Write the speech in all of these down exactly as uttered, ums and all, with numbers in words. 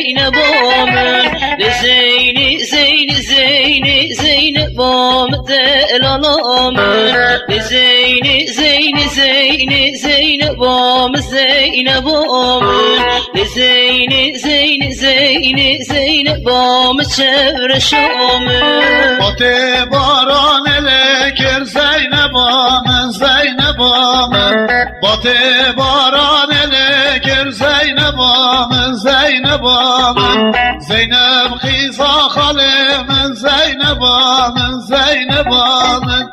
Zeynebo min, li Zeynî, Zeynî, Zeynî, Zeynebo min, delalo min. Li Zeynî, Zeynî, Zeynî, Zeynebo min, Zeynebo min. Li Zeynî, Zeynî, Zeynî, Zeynebo min, çewreşo min. Batê baranê lê kir Zeyneba min, Zeyneba min. Batê baranê lê kir Zeyneba min, Zeyneba min. Zeyneb qîza xalê min, Zeyneba min, Zeyneba min.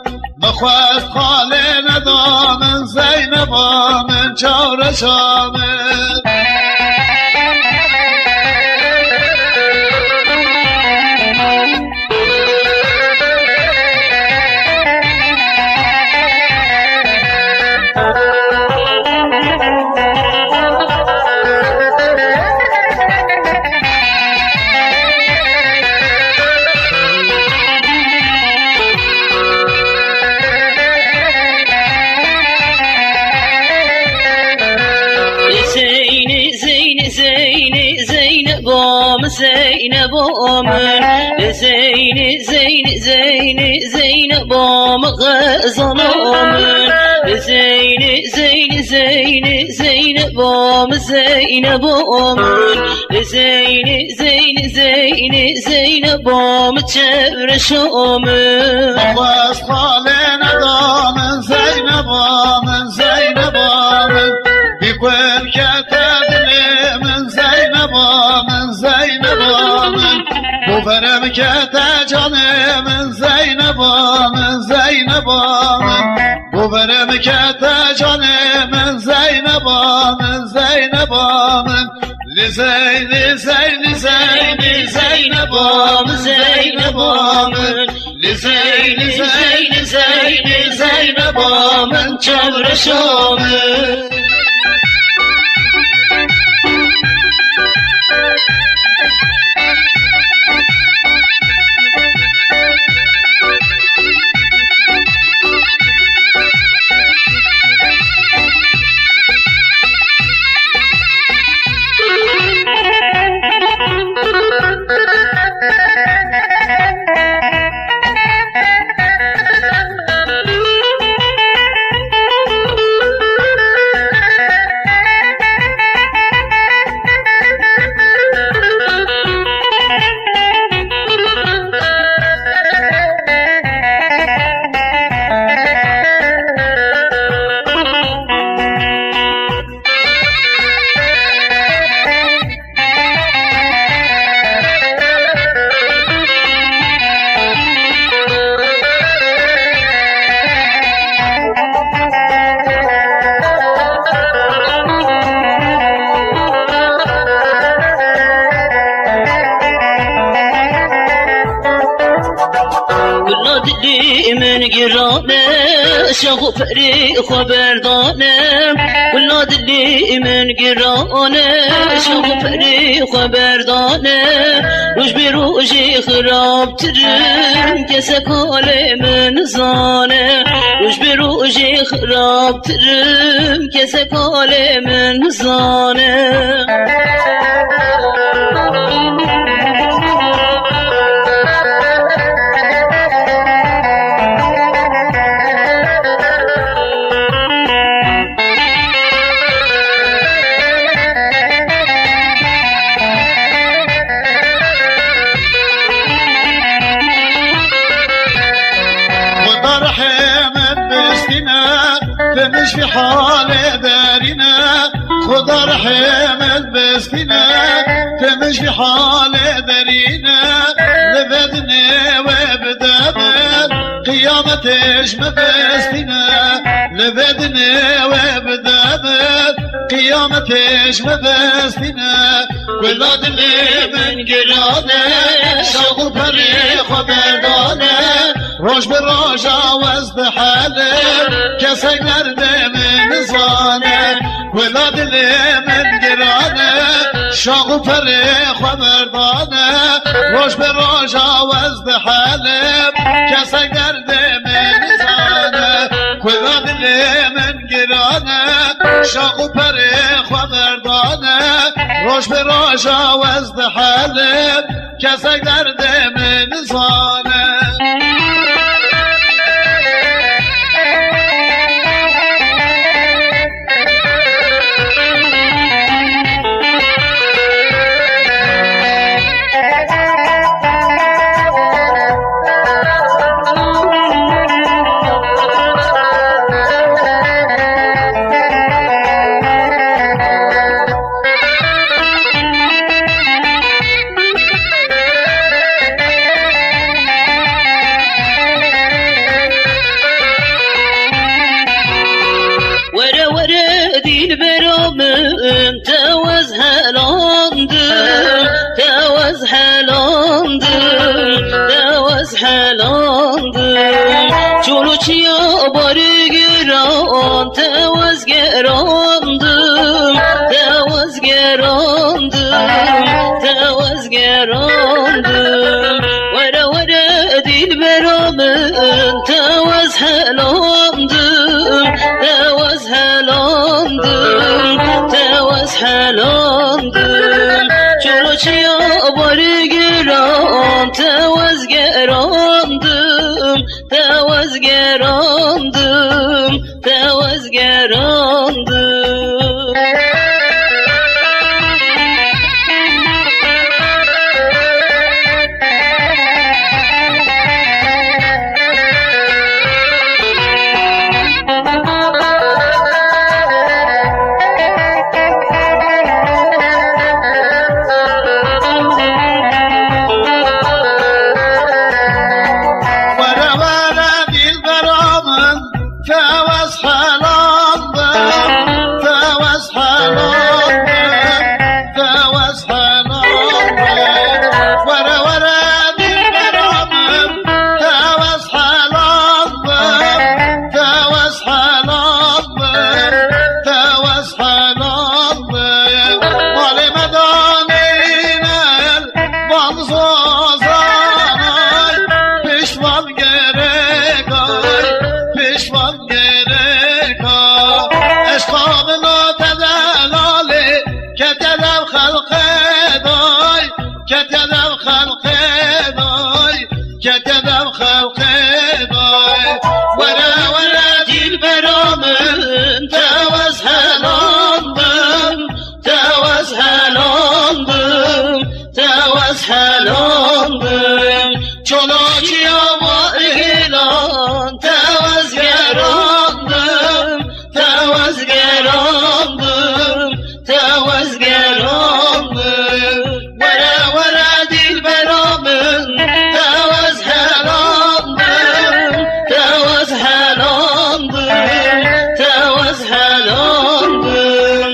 Min xwest xalê neda min, Zeyneba min, çewreşa min. Zeynî, Zeynî, Zeynî, Zeynebo min, Zeynebo min. Zeynî, Zeynî, Zeynî, Zeynebo min, Xezalo min. Zeynî, Zeynî, Zeynî, Zeynebo min, Zeynebo min. Zeynî, Zeynî, Zeynî, Zeynebo min, çewreşo min. Xwest xalê neda min, Zeyneba min, Zeyneba min. Bî kul kete dilê min, Zeyneba min, Zeyneba min. Boverê min kete canê min, Zeyneba min, Zeyneba min. Boverê min kete canê min, Zeyneba min, Zeyneba min. Li Zeynî, Zeynî, Zeynî, Zeyneba min, Zeyneba min. Li Zeynî, Zeynî, Zeynî, Zeyneba min, çewreşa min. Wila dilê min giran e, şax û perê xwe berdane. Wila dilê min giran e, şax û perê xwe berdane. Roj bi rojê xirabtir im, kesek halê min nizane. Roj bi rojê xirabtir im, kesek halê min nizane. Xuda rehmet bistîne, te min ji vî halê derîne. Xuda rehmet bistîne, te min ji vî halê derîne. Li vê dinê wê bide min, qiyametê ji min bistîne. Li vê dinê wê bide min, qiyametê ji min bistîne. Wila dilê min giran e, şax û perê xwe berdane. Roj bi roja wez dihelim, kesek derdê min nizane. Wila dilê min giran e, şax û perê xwe berdane. Roj bi roja wez dihelim, kesek derdê min nizane. Wila dilê min giran e, şax û perê xwe berdane. Roj bi roja wez Helim kesek derdê min nizane. Were were dîlbera min, te wez helandim, te wez helandim, te wez helandim. Çolo çiya barê giran, te wez gerandim, te wez gerandim, te wez gerandim. Were were dîlbera min, te wez helandim, te wez helandim, te wez helandim. Çolo çiya barê giran, te wez gerandim, te wez gerandim, te wez gerandim. Were were dîlbera min, te wez helandim, te wez helandim, te wez helandim. Were were dîlbera min, te wez helandim, te wez helandim, te wez helandim. Malê me danîne, van zozanay, pişvan gerek ay, pişvan gerek a. Eşqa min o te delalê, kete dev xelqê day, kete dev xelqê day, kete dev xelqê day. Were were dîlbera min, te wez helandim, te wez helandim, te wez helandim. Çolo çiya barê giran, te wez gerandim, te wez gerandim, te wez gerandim. Were were dîlbera min, te wez helandim, te wez helandim, te wez helandim.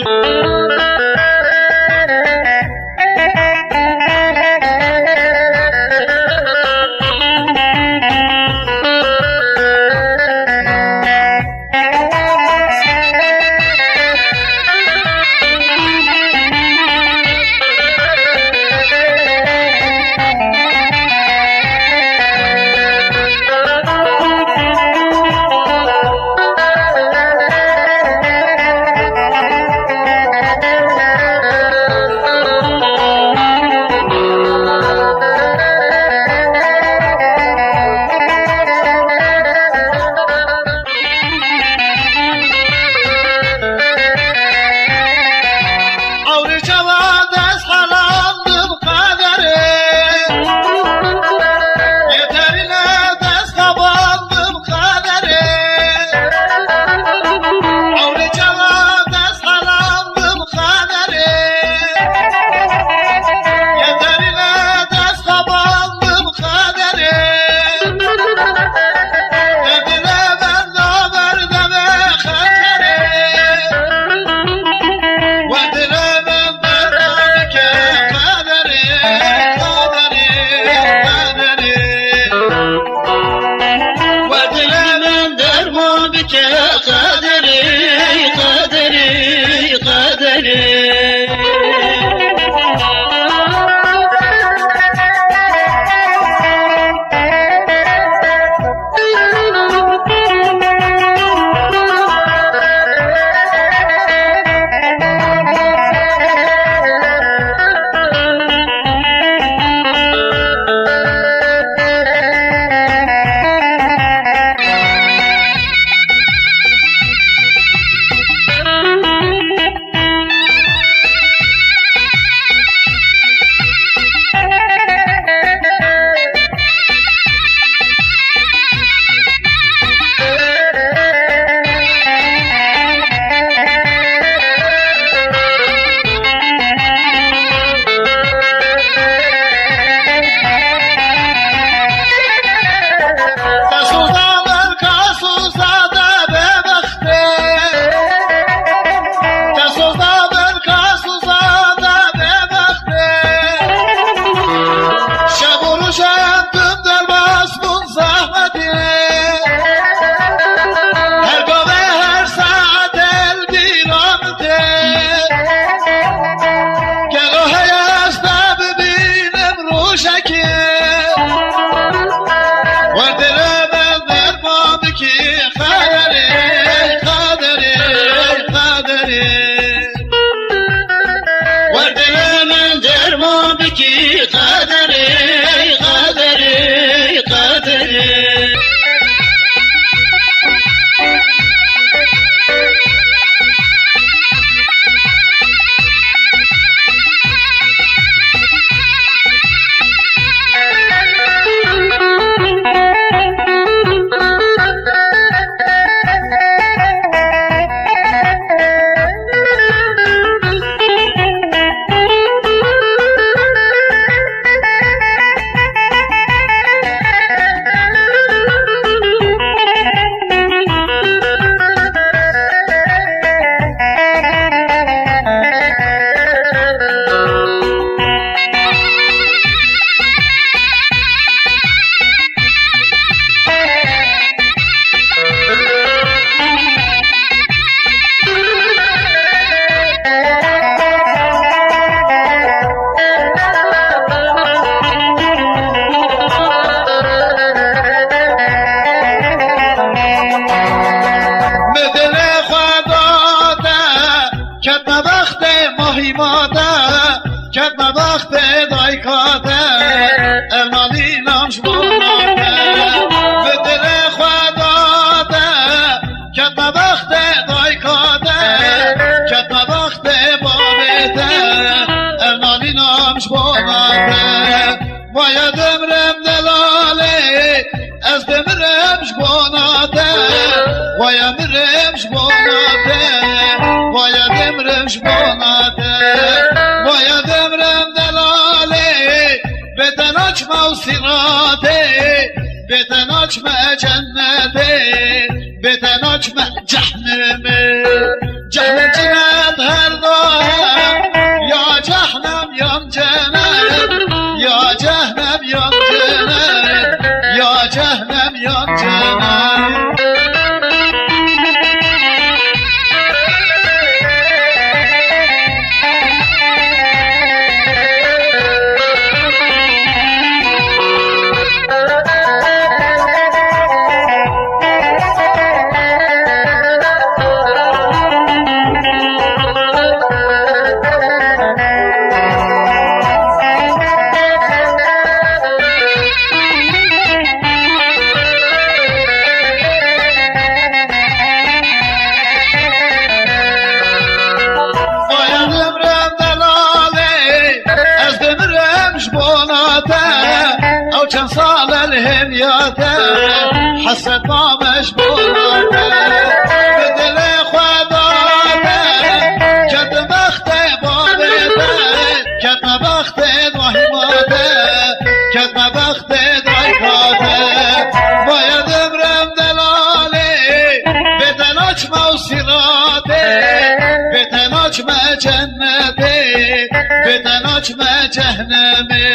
Werdene min derman bikî qederê, qederê, qederê. Min dilê xwe da te, ketme bextê mahî ma te, ketme bextê dayka te, ev nalînan ji bo ma te. Min dilê xwe da te, ketme bextê dayka te, ketme bextê bavê te, ev nalînan ji bo ma te. Waya dimrim delalê, ez dimirim ji bona te. Waya mirim ji bona te. Waya dimirim ji bona te. Waya dimrim delalê, bê te naçme ew sîratê, bê te naçme cennetê, bê te naçme cehnemê. Cehnem cennet her daim, ya cehnem yan cennet, ya cehnem yan cennet, ya cehnem yan cennet. Bayan ömrüm delalê, ez dimirim ji bona te. Ew çend sal el hêviya te, hesret mame ji bona te. Bi dilê xwe da te, ketim bextê bavê te, ketme bextê dahîma te, ketme bextê dayka te. Bayan ömrüm delalê, bê te naçme ew sîratê, bê te naçme cennetê, bê te naçme cehnemê.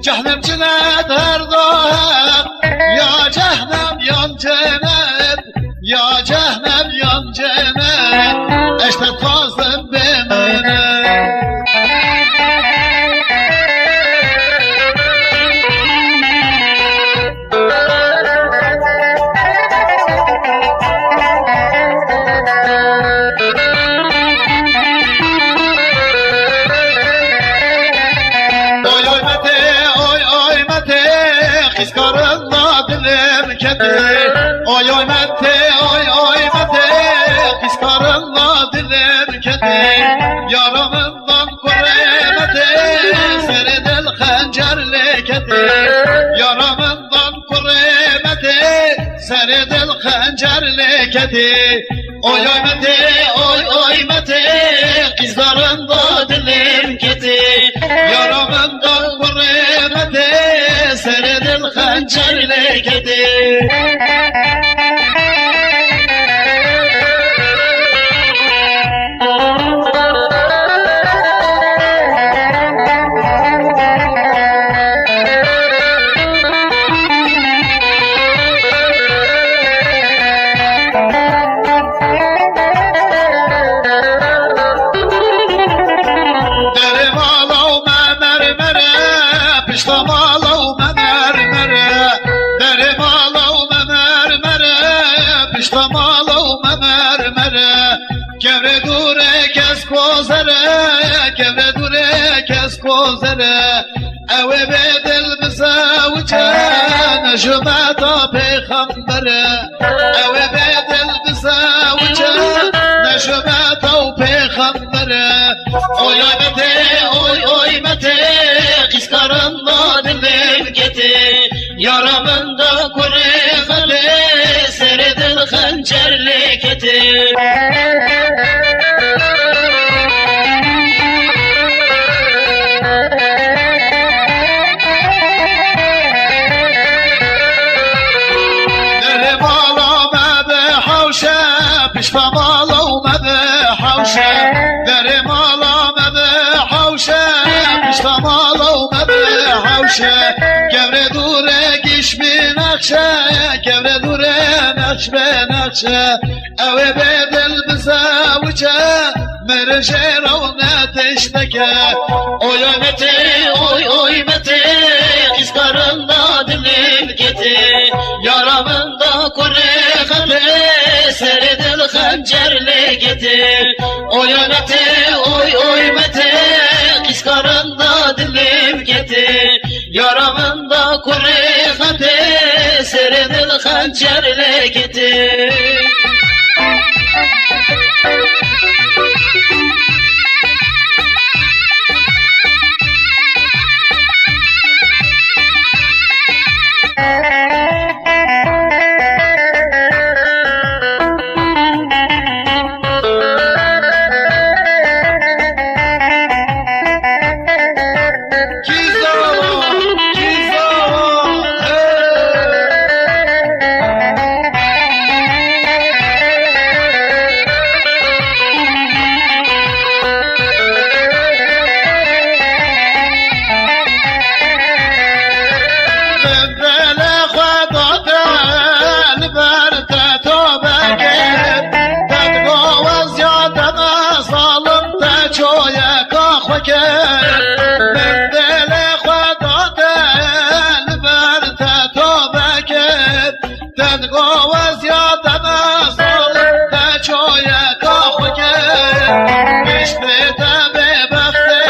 Cehnem cennet her daim, ya cehnem yan cennet, ya cehnem yan cennet, ez te dixwazim bimînim. Oy oy Mete, oy oy Mete, qîzkarin la dilim kete. Oy oy Mete, oy oy Mete, qîzkarin la dilim kete. Yara min dan kurê Mete, serê dil xencer lê kete. Yara min dan kurê Mete, serê dil xencer lê kete. Oy oy Mete, oy oy Mete, qîzkarin la dilim kete. Yara min dan kurê Mete, serê dil xencer lê kete. Kevre dûre kes kozere, ew ê bê dil bizewice, nejûmeta pêxembere. Ew ê bê dil bizewice, nejûmeta û pêxembere. Oy oy metê, oy oy metê, qîskaran da dilê biketê. Yara min da kurê xelê, serê dil xencer lê ketê. Derê mala me be hewşe, pişta mala me be hewşe. Derê mala me be hewşe, pişta mala me be hewşe. Kevre dûre giş bi nexşe, kevre dûre nexş be nexşe. Ew ê bê dil bizewice, mirin jê re ne tişteke. Oy oy metê, oy oy metê, qîskaran da dilê biketê. Yara min da kurê xetê, serê dil xencer lê ketê. Oy oy metê, oy oy metê, qîskaran da dilê biketê. Yara min da kurê xetê, serê dil xencer lê ketê. Min dilê xwe da te, li ber te tobe kir. Te digo ez ya te me zalim, te çoyeka xwe kir. Min dilê xwe da te, li ber te tobe kir. Te digo ez ya te me zalim, te çoyeka xwe kir. Piştê te bêbextê,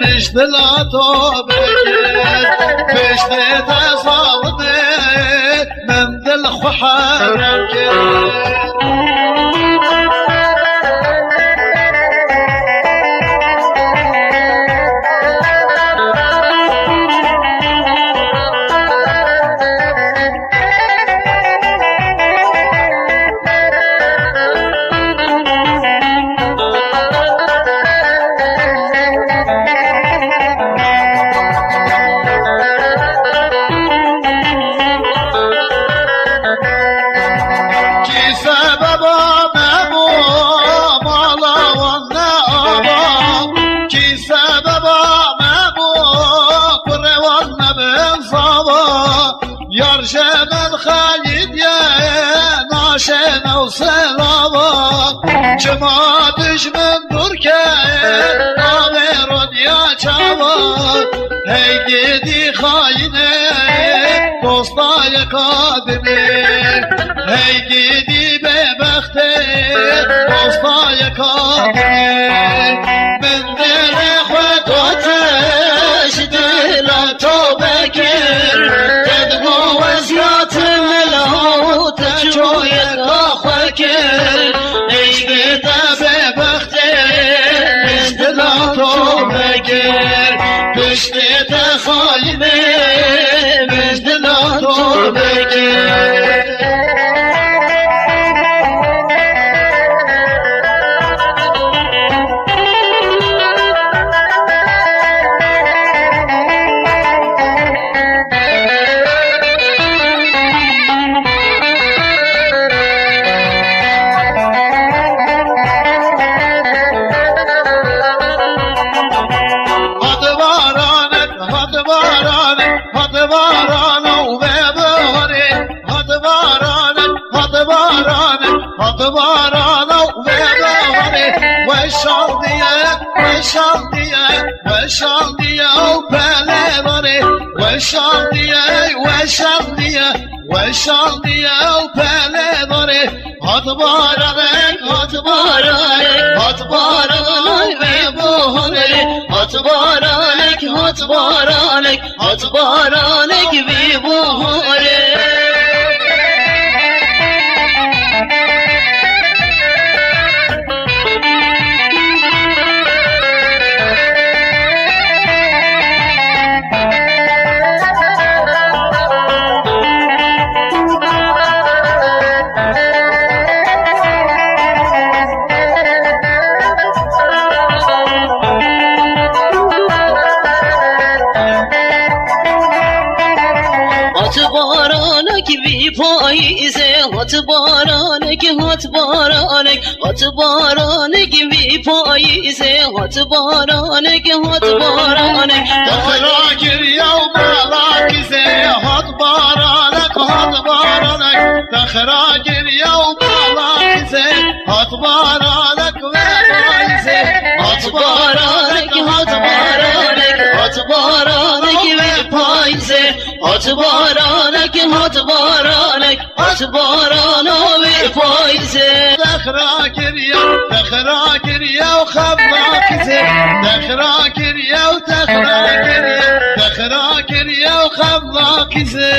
min ji dila to bikir. Piştê te zalimê, min dil xwe heram kir. Kî sebeba me bû, mala wan ne ava. Kî sebeba me bû, kurê wan nebin zava. Yar ji min xeyîdiye, naşêne û silava. Çima dijmin dûr ket, navê ronya çava. Hey gidî xayînê, dostayeka dimê. Hey gidî bêbextê, dostayeka dimê. Min dilê xwe date, ji dila tobe kir. Te digo ez ya te mela û te çoyeka xwe kir. Piştê te bêbextê, min ji dila tobe kir. Piştê te xayînê, min ji dila tobe kir. Hat baran, hat baran, hat baran û vê biharê. Hat baran, hat baran, hat baran û vê biharê. Weşandiye, weşandiye, weşandiye û pele barê. Weşandiye, weşandiye, weşandiye û pele barê. Hat baran, hat baran, hat baran û Hat baranek, hat baranek, hat baranek vî buharê. Hat baranek vî payîzê, hat baranek, hat baranek, hat baranek vî payîzê, hat baranek, hat baranek. Texra kiriye û mala kîzê, hat baranek, hat baranek. Texra kiriye û mala kîzê, hat baranek ve payîzê. Hat baranek, hat baranek, hat baranek ve payîzê. Hat baranek, hat baranek, hat barana ve payîzê. Texra kiriye, texra kiriye û xemla kîzê. Texra kiriye û texra kiriye, texra kiriye û xemla kîzê.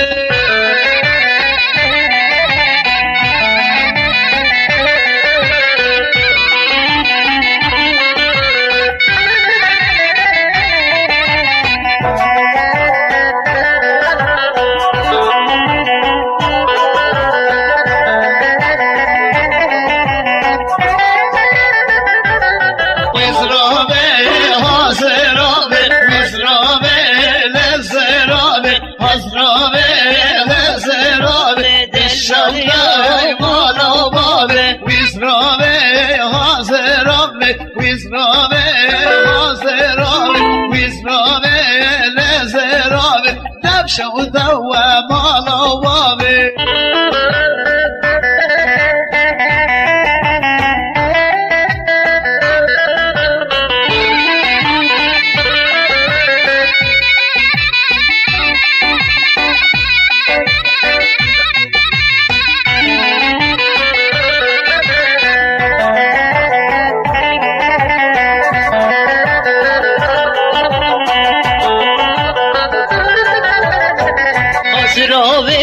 Wîzra be, hazira be, wîzra be, lezera be. Hazra be, hazira be, dişewte mala babe. Wîzra be, hazira be, wîzra be, hazira be, wîzra be, lezera be, dişewte we mala babe. Hazira be,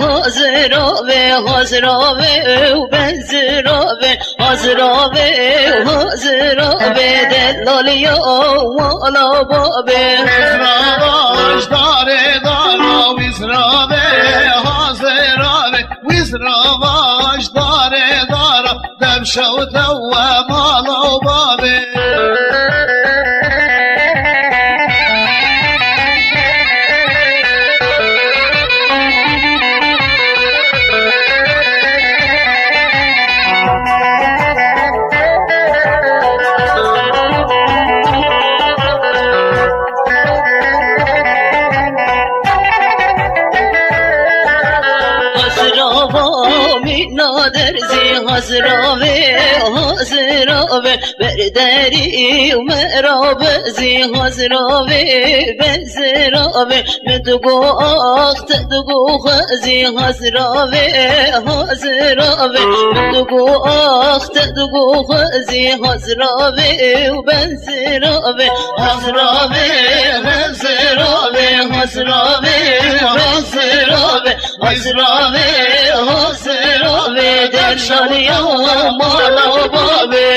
hazira be, hazira be û benzira be. Hazira be, hazira be, delaliya mala babe. Wîzra baş darê dara, wîzra be, hazira be, wîzra baş darê dara, demşewte we mala babe. Hazira be, mîna derzî, hazira be, hazira be. Berderî û merabê zî hazira be, bezira be. Min digo ax, te digo xwezî hazira be, hazira be. Min digo ax, te digo xwezî hazira be û bezira be. Hazira be, bezira be, hazira be, bezira be. Hazira be, hazira be, derşaniya mala babe.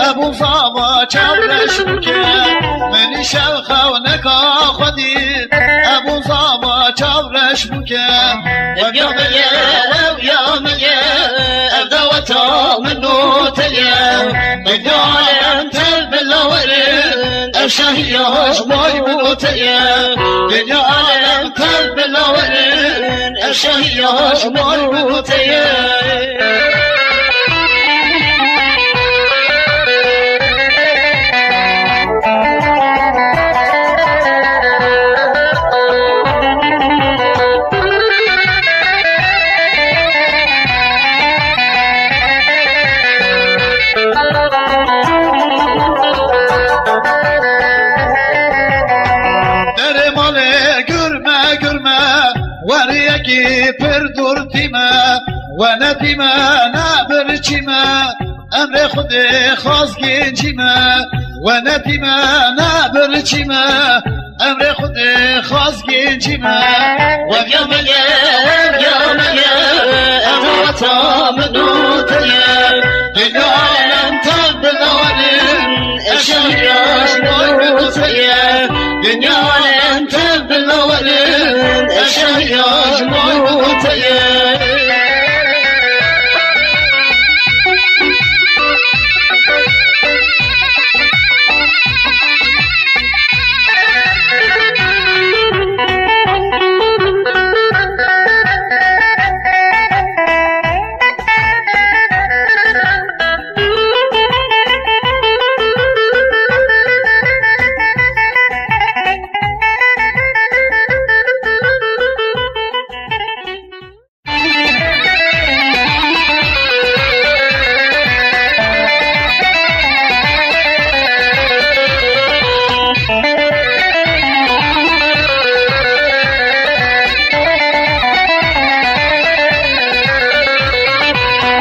Ebû zava çav reş bike, min îşev xewneka xwe dî. Ebû zava çav reş bike, ev ya me ye, ev ya me ye, ev daweta min û te ye. Dinya alem tev bi lawer in, ev şahiya ji bo min û te ye. Dinya alem tev bi lawer in, ev şahiya ji bo min û te ye. Derê malê gurme gurme, weriyekî pir dûr tîme, we netîme ne birçîme, emrê Xwedê xaz gêncîme, we netîme ne birçîme, emrê Xwedê xaz gêncîme. Wevya me ye, wevya me ye, ev wata min û te ye. Dinya alem tev bi lawer in, ev şahiya ji bo min û te ye. Dinya alem tev bi lawer in, ev şahiya ji bo min û te ye.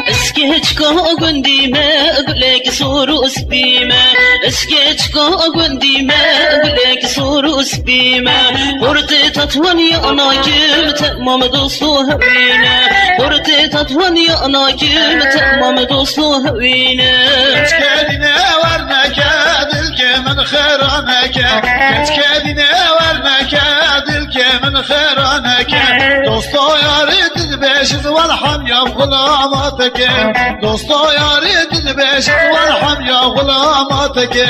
Ez keçika gundî me, gulek sor û spî me. Ez keçika gundî me, gulek sor û spî me. Xortê tatwaniya nakim, temam dost û hewîne. Xortê tatwaniya nakim, temam dost û hewîne. Keçkê dîne werneke, dilkê min xêra neke. Keçkê dîne werneke, dilkê min xêra neke. Dosto yarê tu dibêjin, welham ya xulama teke. Dosto yarê tu dibêjin, welham ya xulama teke.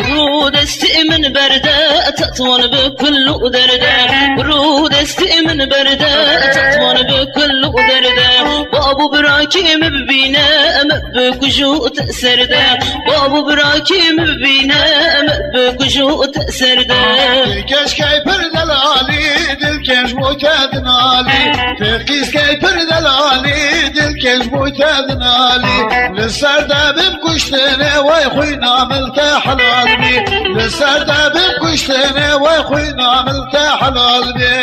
Rû destê min berde, Tetwan bi kul û derde. Rû destê min berde, tetwan bi kul û derde. Bab û birakê min bibîne, em bikuj û te serde. Bab û birakê min bibîne, em bikuj û te serde. Dilkeş keypir delalî, dilkeş bo te dinalî. Dilkeş keypir delalî, dilkeş bo te dinalî. Li ser de bim kuştinê, wey xwîna min te helal bî. Li ser de bim kuştinê, wey xwîna min te helal bî.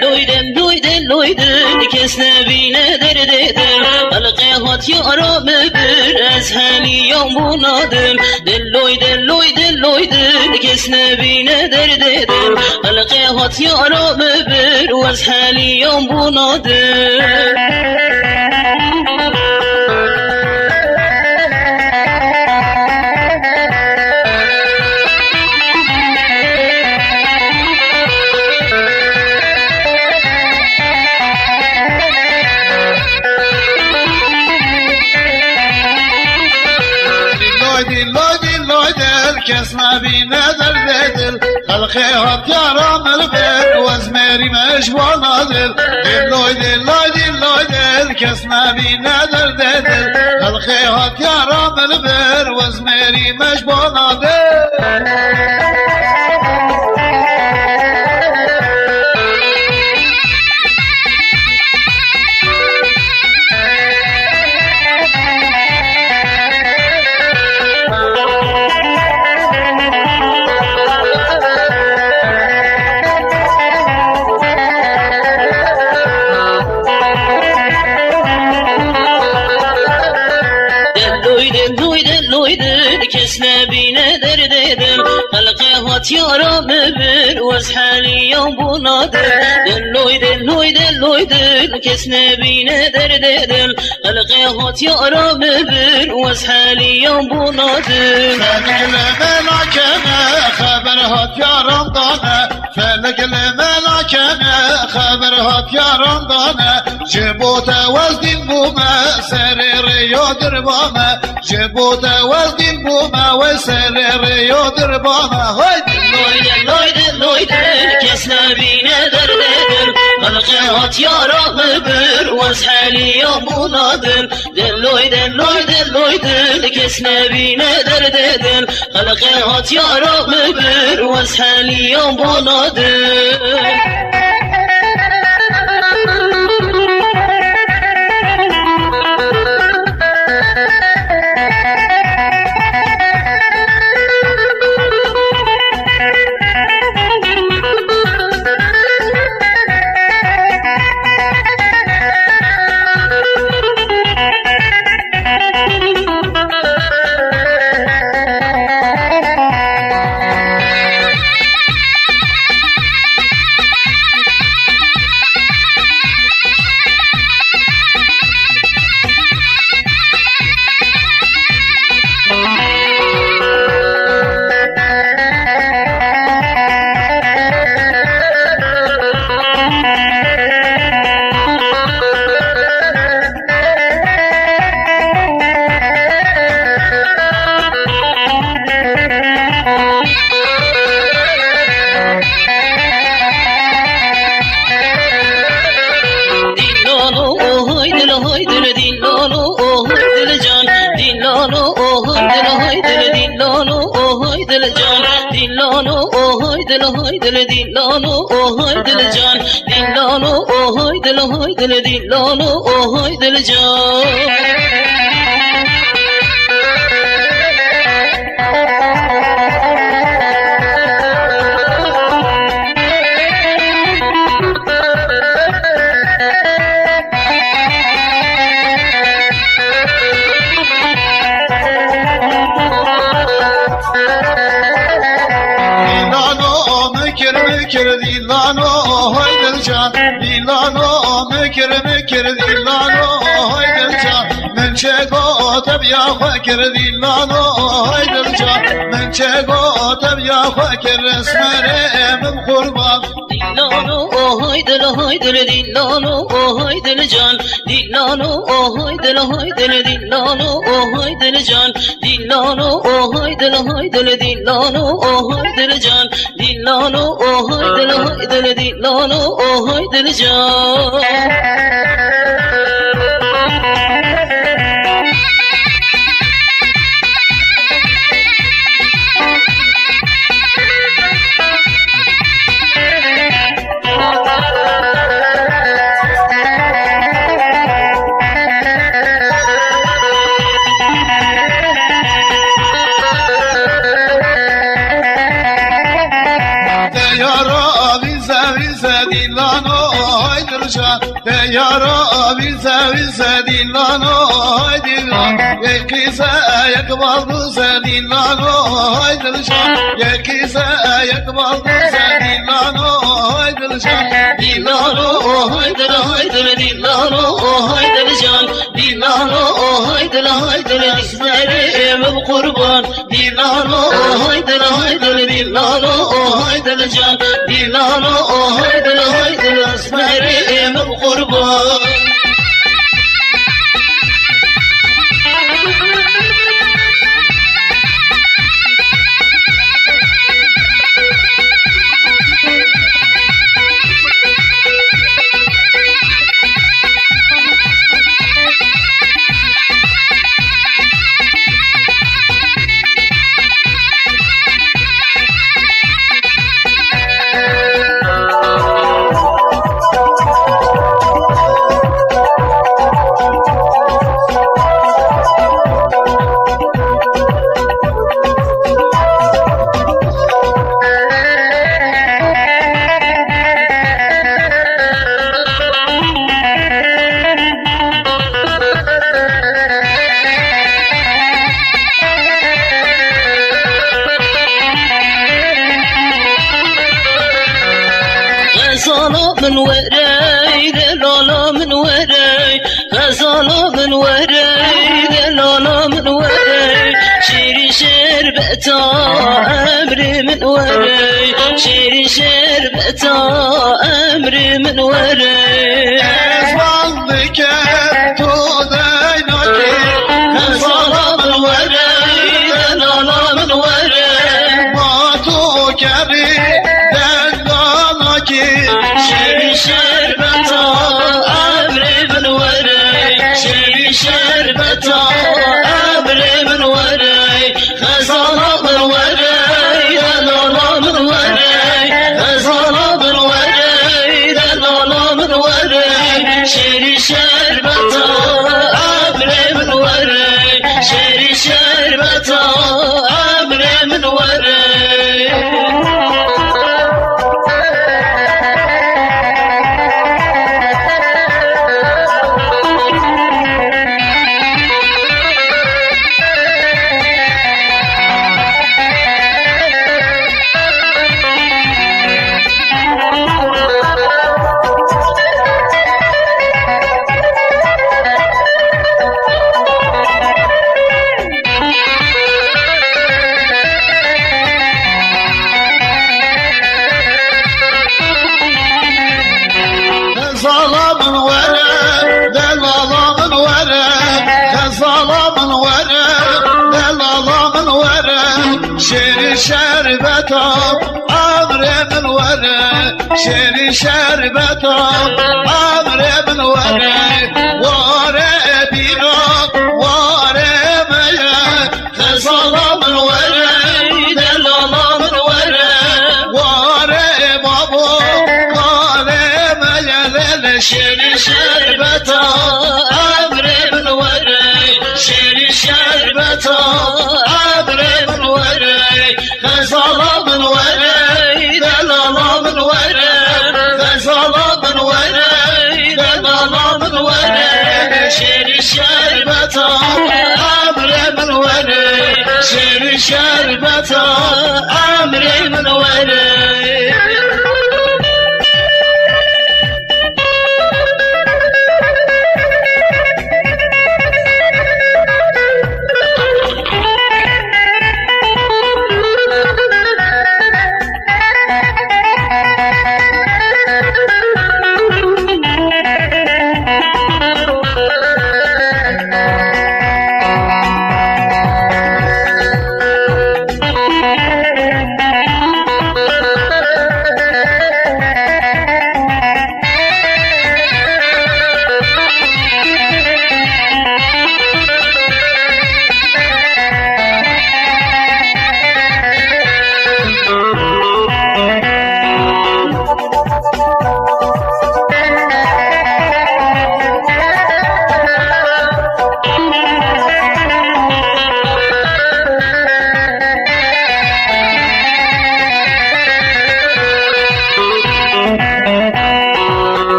Deloy, deloy, deloy, de, kes nebîne derdê de. Xelqê hat yara me bir, ez henî ya mû nadim. Deloy, deloy, deloy, de, Kes nebîne derdê dil, xelqê hat yara min bir, wez heliyam bona dil. Dil loy, dil loy, dil loy, dil kes nebîne derdê dil. Xelqê hat yara min bir, wez mêrî me ji bona dil. Dil loy, dil loy, dil loy, dil kes nebîne derdê dil. Xelqê hat yara min bir, wez mêrî me ji bona dil. Delloy, delloy, delloy, del kes nebîne derdê dil. Xelqê hat yara min bir, wez heliyam bona dil. Delloy, delloy, delloy, dil kes nebîne derdê dil. Xelqê hat yara min bir, wez heliyam bona dil. Felek li melake me, xeber hat yaran dane. Felek li melake me, xeber hat yaran dane. Ji bo te wez dîl bûme, serê rêya dirbame. Ji bo te wez dîl bûme, wey serê rêya dirbame. Hey! Loy de, loy de, loy de, kes nebîne derdê dil. Xelqê hat yara min bir, wez heliyam bona dil. Delloy, delloy, delloy, dil kes nebîne derdê dil. Xelqê hat yara min bir, wez heliyam bona dil. Dil lalo, ohoy dil, ohoy dil, dil lalo, ohoy dil can. Dil lalo, ohoy dil, ohoy dil, dil lalo, ohoy dil can. Dil lalo, ohoy dil, ohoy dil, dil lalo, ohoy dil can. Dil lalo, ohoy dil, ohoy dil, dil lalo, ohoy dil can. Dîlano, mikir, mikir, dîlano, hoy dilcan. Dîlano, mikir, mikir, dîlano, hoy dilcan. Min çêgo tebiya xwe kir, dîlano, hoy dilcan. Min çêgo tebiya xwe kir, esmerê min qurban. Dîlano, ohoy dil, ohoy dil, dîlano, ohoy dilcan. Dîlano, ohoy dil, ohoy dil, dîlano, ohoy dilcan. Dîlano, ohoy dil, ohoy dil, dîlano, ohoy dilcan. Dîlano, ohoy dil, ohoy dil, dîlano, ohoy dilcan. Te yara vîze vîze dîlano, Dilşan, te yara, vîse, vîse, dîlano, hay dîlan. Yek qîse, yek bal dûse, dîlano, hay dilşan. Yek qîse, yek bal dûse, dîlano, hay dilşan. Dîlano, hay dil, hay dil, dîlano, hay dilşan. Dîlano, hay dil, hay dil, esmerê min qurban. Dîlano, hay dil, hay dil, dîlano, hay dil can. Dîlano, hay dil, hay dil, esmerê min qurban. Xezala min were, delala min were, xezala min were, delala min were. Şêrî şerbeta emrê min were, şêrî şerbeta emrê min were. Ez bal dikem tu deynakî, xezala min were, delala min were. Ma tu kerî denganakî, şêrî şerbeta emrê min were, şêrî şerbeta emrê min were. Xezala min were, delala min were, xezala min were, delala min were. Şêrî şerbeta emrê min were, şêrî şerbeta emrê min were. Xezala min were, delala min were, xezala min were, delala min were. Şêrî şerbeta emrê min were, şêrî şerbeta emrê min were. Ware bîra, ware meye, xezala min were, delala min were. Ware babo, ware meye lele. Şêrî şerbeta emrê min were, şêrî şerbeta emrê min were. Xezala min were, delala min were, xezala min were, delala min were. Şêrî şerbeta emrê min were, şêrî şerbeta emrê min were.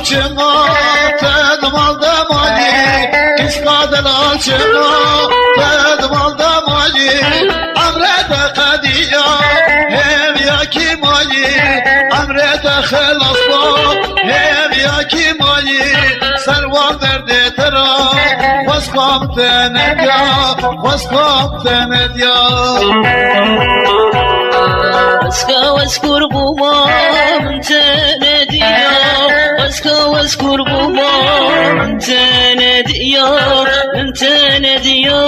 Çima te di mal de mayî, qîska delal çima te di mal de mayî, emre te qediya, hêviya kî mayî, emre te xilas ba, hêviya kî mayî, ser wan derdê te ra, xweskom te nediya, xweskom te nediya. Xweska wes kurbûma min te nediya, xweska wes kurbûma min te nediya, min te nediya.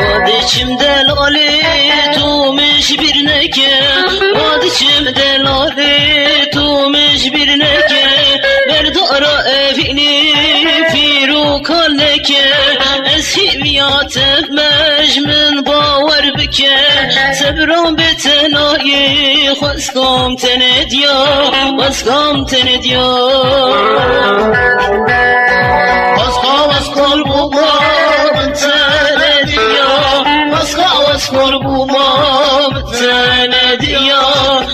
Wa diçim delalê tu min ji bîr neke, wa diçim delalê tu min ji bîr neke, berdara evînê pîr û kal neke, ez hêviya te me ji min bawer bike, sebran bê tenayê xweskom te nediya, xweskom te nediya. Xweska wes kurbûma min te nediya, xweska wes kurbûma min te nediya,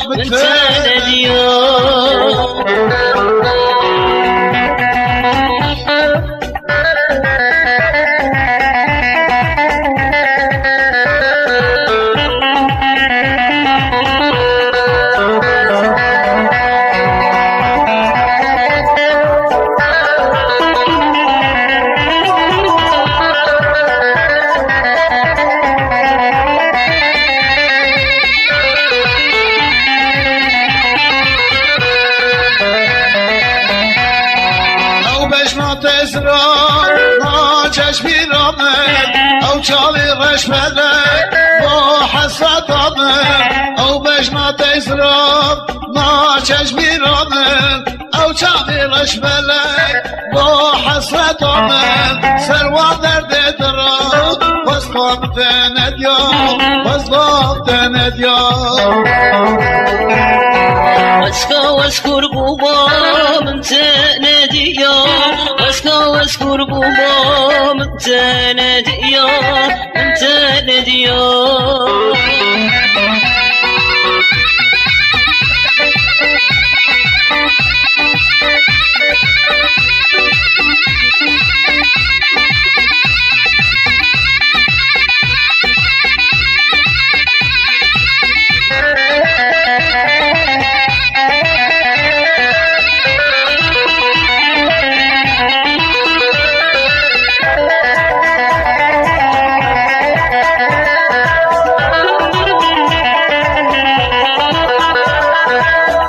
min te nediya. Ew bejna te ziran naçe ji bîra min, ew çavê reşbelek bo hesreta min. Ew bejna te ziran naçe ji bîra min, ew çavê reşbelek bo hesreta min. Ser wan derdê te ra xweskom te nediya, xweskom te nediya. Xweska wes kurbûma min te nediya, xweska wes kurbûma min te nediya, min te nediya.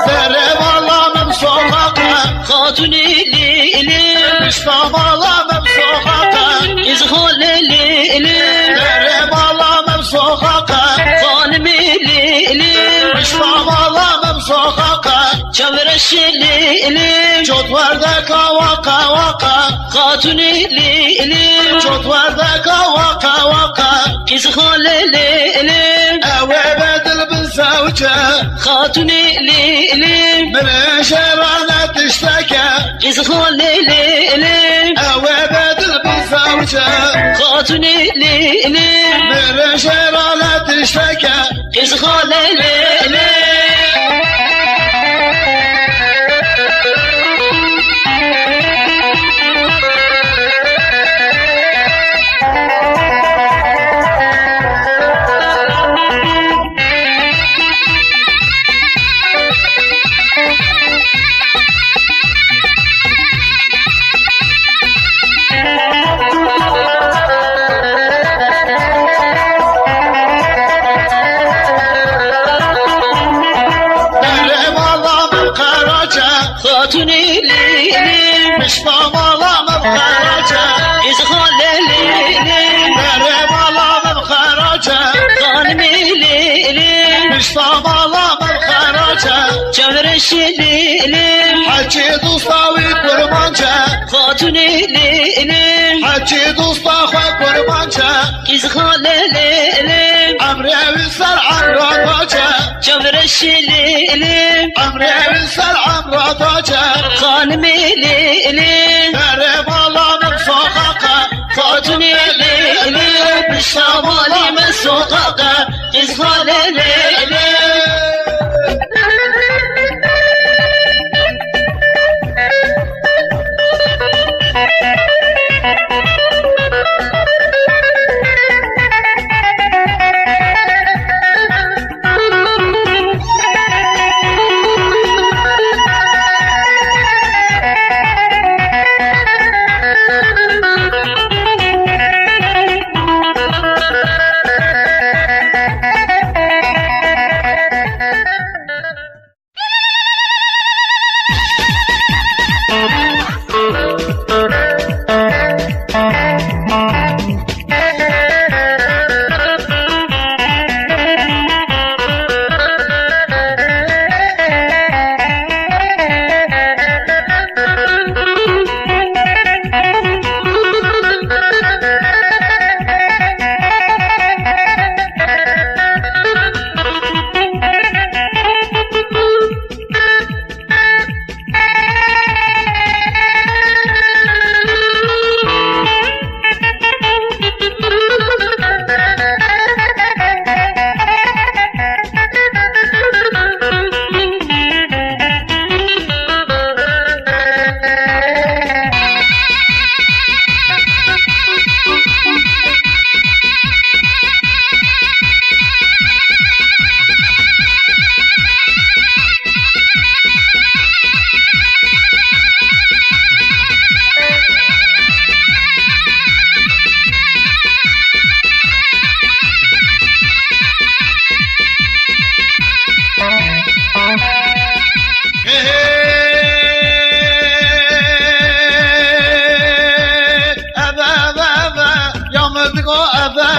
Derê mala min soxaq e. Xatûnê lê lê. Pişta mala min soxaq e. Qîzxalê lê lê. Derê mala min soxaq e. Xanimê lê lê. Pişta mala min soxaq e. Çavreşê lê lê. Cot werdeka waqe waqe. Xatûnê lê lê. Cot werdeka waqe waqe. Qîzxalê lê lê. Ew ê bedil bi zewce. Xatûnê lê lê. Min ê jêrane tişteke. Qîzxalê lê lê. Ew ê bedil bi zewce. Xatûnê lê lê. Min ê jêrane tişteke. Qîzxalê lê lê. Damala min xeraç e. Çevre şilîlî. Hecî dosta wî kurmanc e. Xatûnê lîlî. Hecî dosta xwe kurmanc e. Qîz xalê lîlî. Emrê wî ser emra tac e. Çevre şilîlî. Emrê wî ser emra tac e. Xanimê lîlî. Berê mala min soxaq e. Xatûnê lîlî. Pişta malê min soxaq e. Qîz xalê lêlê. Eve, eve, eve, ya min digo eve,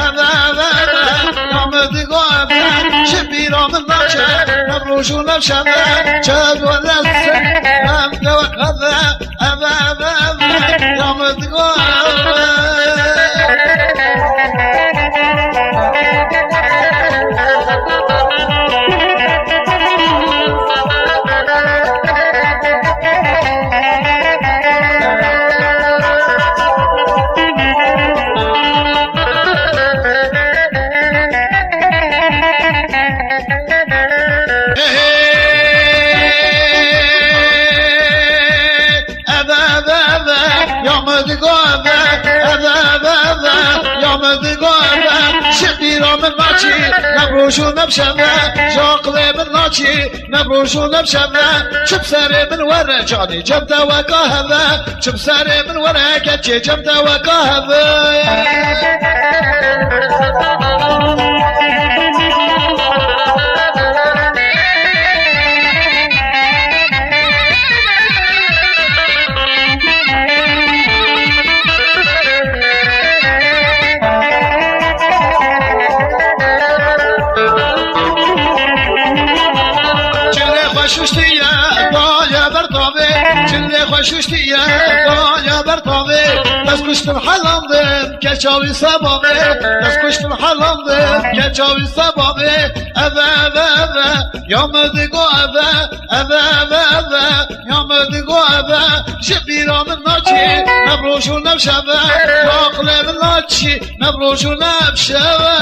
eve, eve, eve, ya min digo eve, ji bîra min naçe, ne roj û ne şeve, çev wele ser, em dewe eve, eve, eve, eve, ya min digo eve. Eve, eve, eve, ya min digo eve, eve, eve, eve, ya min digo eve, ji bîra min naçî, ne roj û ne şeve, ji aqilê min naçî, ne roj û ne şeve, çi bi serê min were canî, cem te weka heve, çi bi serê min were keçê, cem te weka heve. Çilê xwe şuştiye, daye ber tavê. Çilê xwe şuştiye, daye ber tavê. Ez kuştim helandim, keça wî sebabê. Ez kuştim helandim, keça wî sebabê. Eve, eve, eve, ya min digo eve, eve, eve, eve, ya min digo eve, ji bîra min naçî, ne roj û ne şeve, aqilê min naçî, ne roj û ne şeve.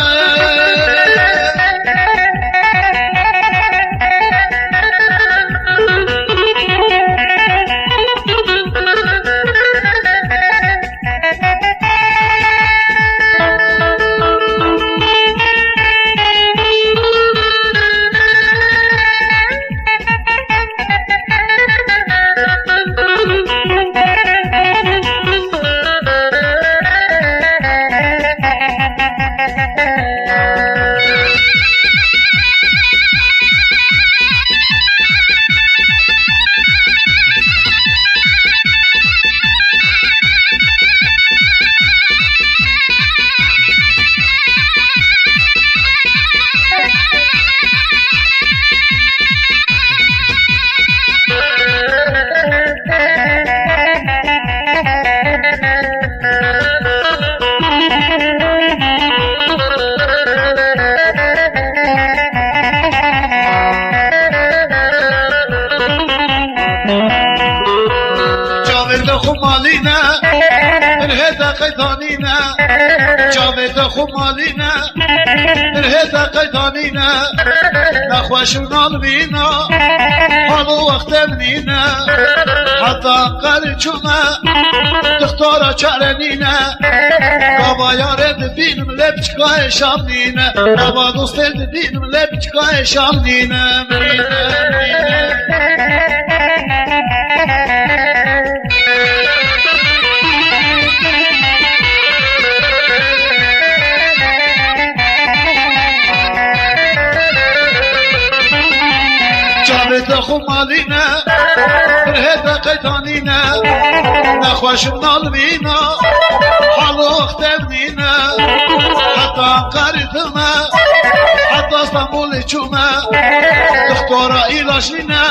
Qeydanîne, çavê te xwe malîne, dirhê te qeydanîne, nexweş û nalbîna, halo wextê min nîne, heta Enqerê çûme, dixtora çare nîne, gava yarê dibînim lê piçkayê şam nîne, gava dostê dibînim lê piçkayê şam nîne, nîne, nîne. Çavê te xwe malîne, dirhê te qeydanîne, nexweş û nalbîna, halo wextê min nîne, heta Enqerê çûme, heta Stenbolê çûme, dixtora îlaç nîne,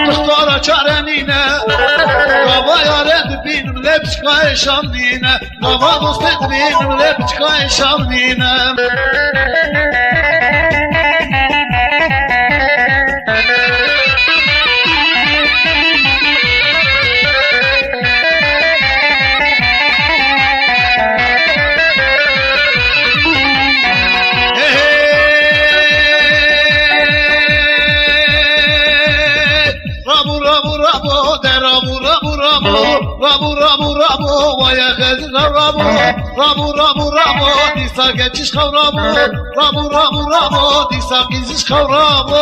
dixtora çare nîne, gava yarê dibînim lê piçkayê şam nîne, gava dostê dibînim lê piçkayê şam nîne. Rabu, rabu, rabu, de rabu, rabu, rabu, rabu, rabu, rabu, vaya xezil rabu, rabu, rabu, rabu, dîsa keçiş xew rabu, rabu, rabu, rabu, dîsa qîziş xew rabu.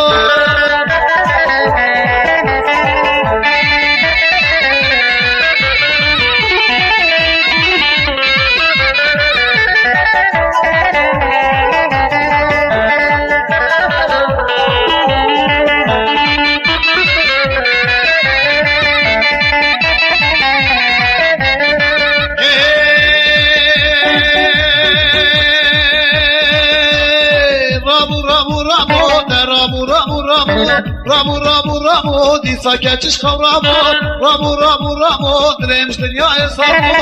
Rabu, rabu, rabu, de rabu, rabu, rabu. Rabu, rabu, rabu, dîsa keçiş xew rabu. Rabu, rabu, rabu, dilê min ji dinyayê sar bû.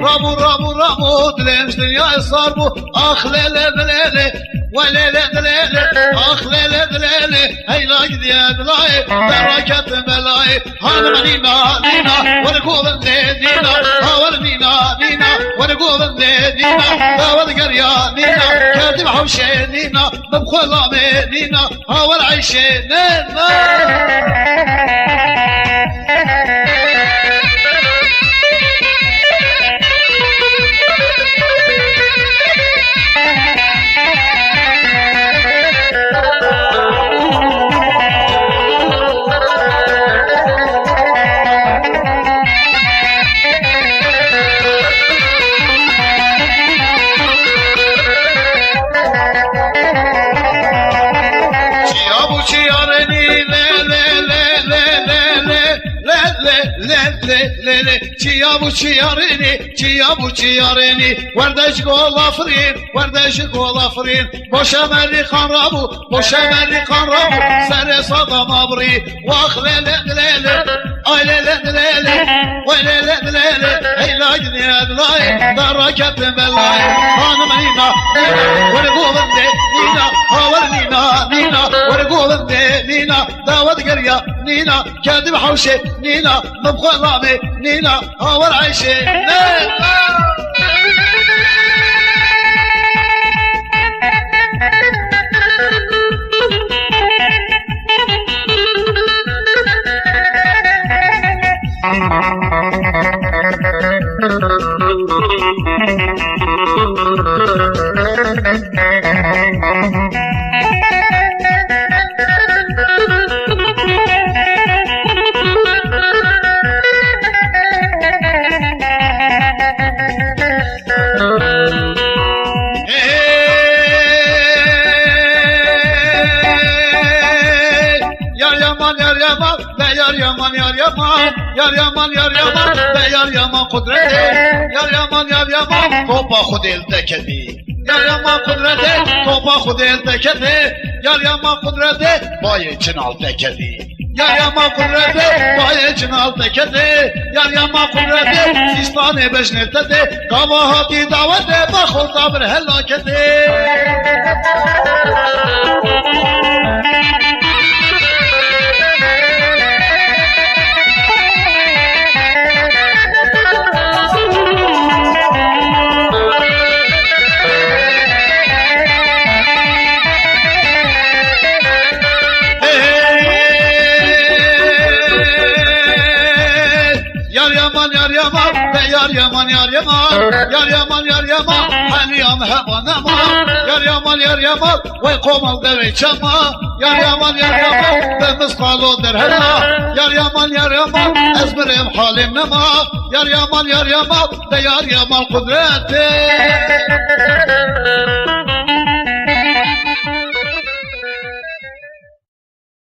Rabu, rabu, rabu, dilê min ji dinyayê sar bû. Ax lê lê dilê lê, we lê lê dilê lê. Ax lê lê dilê lê, heyla gidiye dilayê, te raketin belayê. Hanım nîna, nîna, were govindê nîna. Ha were nîna, nîna, were govindê nîna. Ha were geriya nîna, kerdim hewşê nîna. Min bi xwe lamê nîna. Hawer Eyşê ne, ne. Çiya bû çiya renî, le, le, le, le. Çiya bû çiya renî, çiya bû çiya renî. Werde ji gola firîn, werde ji gola firîn. Boşa merî qan rabû, boşa merî qan rabû. Serê Sadam abirî. Wax lê lê dilê lê, ay lê lê dilê lê, way lê lê dilê lê, hey lay dilê dilay, da raketin belay. Hanım nîna, nîna, were govindê nîna, hawer nîna, nîna, were govindê nîna, dawa digeriya nîna, kedim hewşê nîna, min bi xwe lamê nîna, hawer Eyşê nîna. Yar yaman, yar yaman, be yar yaman, yar yaman, yar yaman, yar yaman, be yar yaman kudretê, yar yaman, yar yaman, topa Xwedê li te ketî. Yar yaman kudretê, topa Xwedê li te ketê, yar yaman kudretê, bayê çinal te ketî. Yar yaman kudretê, bayê çinal te ketê. Yar yaman kudretê, sîstanê bejnê te tê. Gava hatî dawetê, baxorta bir helaketê. Yar Yaman, de yar Yaman, yar Yaman, yar Yaman, yar Yaman, Helî ya me heba nema. Yar Yaman, yar Yaman, wey qoma û devê çema. Yar Yaman, yar Yaman, de misqalo derhema. Yar Yaman, yar Yaman, ez birêm halêm nema. Yar Yaman, yar Yaman, de yar Yaman qudretê.